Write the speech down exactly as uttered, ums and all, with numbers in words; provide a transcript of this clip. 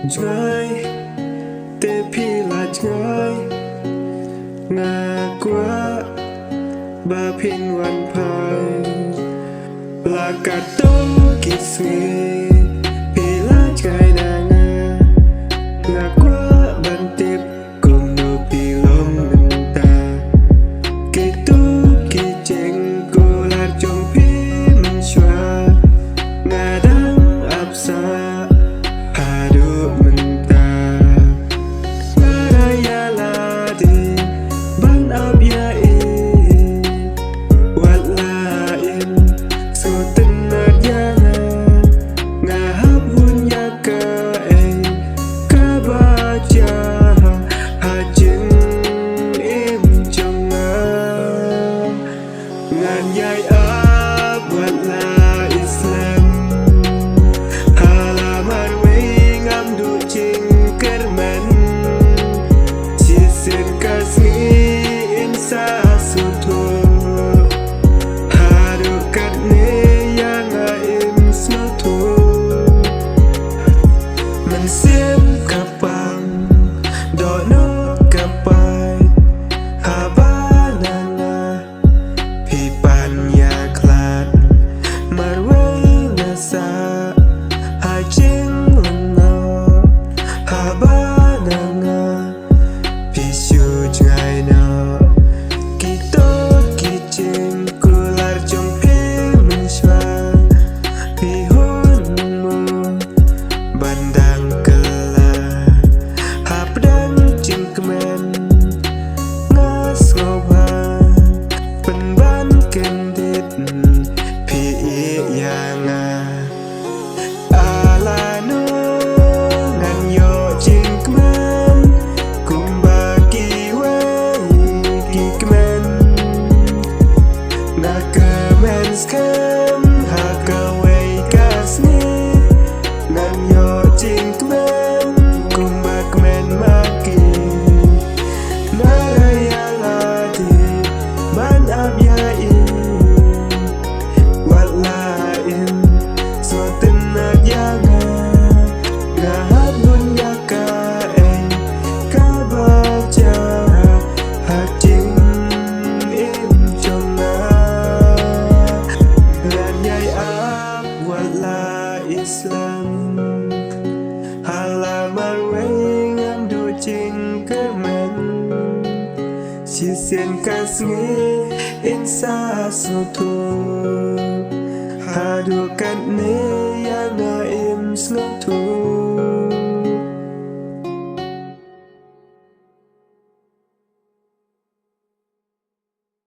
Jngai, te phi la jngai. Nga kwah ba phin wan phai. La katto ki sngi phi la jngai na nga. Nga kwah ban tip kumno phi long mynta. Kito ki jingkular jong phi mynshuwa nga dang ap sah haduh mynta. Nga ïa lade ban ap ïa i. Wat la im sngewtynnat ïa nga. Nga hap hun ïa kaei kaba jia ha jingim jong nga. Ngan ïai ap wat la i slem. Ha la marwei ngam duh jingkyrmen. Shisien ka sngi yn sa sngewthuh. Haduh katne ïa nga im sngewthuh. Mynsiem ka pang, dohnud ka pait, haba na nga phi pan ïa khlad. Marwei nga sah ha jinglyngngoh, haba na nga phi shu jngai noh. Kito ki jingkular jong phi mynshuwa phi hun mo ban dang kylla. Hapdeng jingkmen nga sngewbha pynban kyndit phi ïa nga. Ala no ngan ïoh jingkmen kumba kiwei ki kmen. Nga kmen skhem ha kawei ka sngi ngan ïoh jingkmen kumba kmen ma ki. Nga ïa lade ban ap ïa i. Wat la im sngewtynnat ïa nga. Nga hap hun ïa kaei kaba jia ha jingim jong nga. Ngan ïai ap wat la i slem. Ha la marwei ngam duh jingkyrmen. Shisien ka sngi yn sa sngewthuh. Haduh katne ïa nga im sngewthuh.